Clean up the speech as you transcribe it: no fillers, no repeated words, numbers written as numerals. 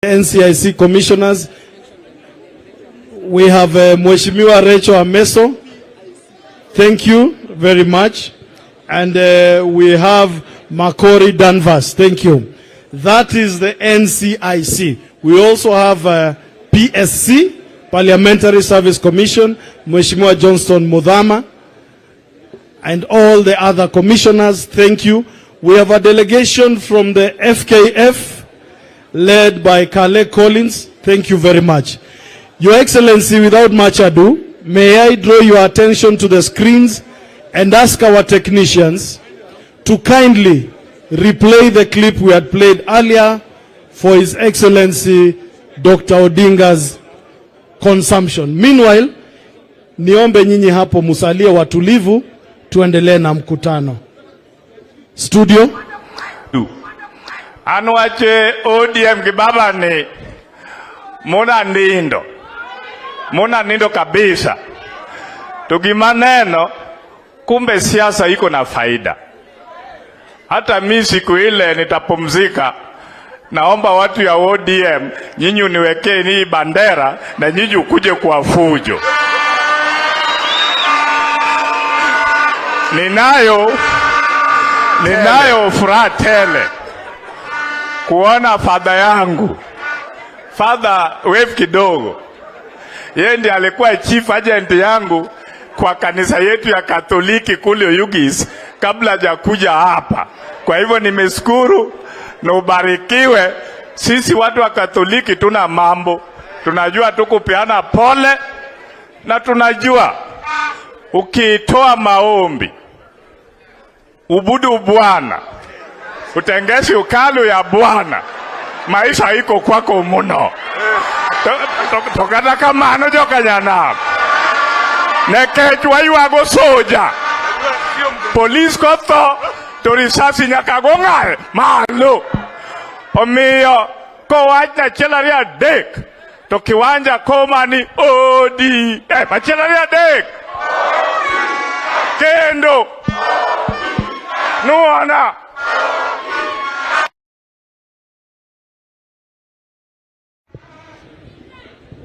NCIC commissioners. We have Mheshimiwa Rachel Ameso. Thank you very much. And we have Makori Danvers. Thank you. That is the NCIC. We also have PSC, Parliamentary Service Commission, Mheshimiwa Johnston Muthama, and all the other commissioners. Thank you. We have a delegation from the FKF led by Kale Collins. Thank you very much. Your Excellency, without much ado, may I draw your attention to the screens and ask our technicians to kindly replay the clip we had played earlier for His Excellency Dr. Odinga's consumption. Meanwhile, niombe nyinyi hapo musalie watulivu, tuendelee na mkutano. Studio. An wache ODM gi baba ni muna nindo, muna nindo kabisa. To gima neno, kumbe siasa iko na faida. Hata mi siku ile nitapumzika, naomba watu ya ODM nyinyi uniwekee hii bandera na nyinyi ukuje kwa fujo. Ninayo furaha tele kuona fadha yangu, Fadha wave kidogo, yeye ndiye alikuwa chief agent yangu kwa kanisa yetu ya Katoliki kule Oyugis kabla hajakuja hapa. Kwa hivyo nimeshukuru na ubarikiwe. Sisi watu wa Katoliki tuna mambo, tunajua tu kupeana pole, na tunajua ukitoa maombi ubudu Bwana utengesi ukalu ya Bwana, maisha iko kwako muno. To kata kamano jokanyanam nekech waywago soja polis kotho to risasi nyaka go ng'ae malo. Omiyo kowach achiel ariyo adek to kiwanja koma ni odi achiel ariyo adek kendo nuona.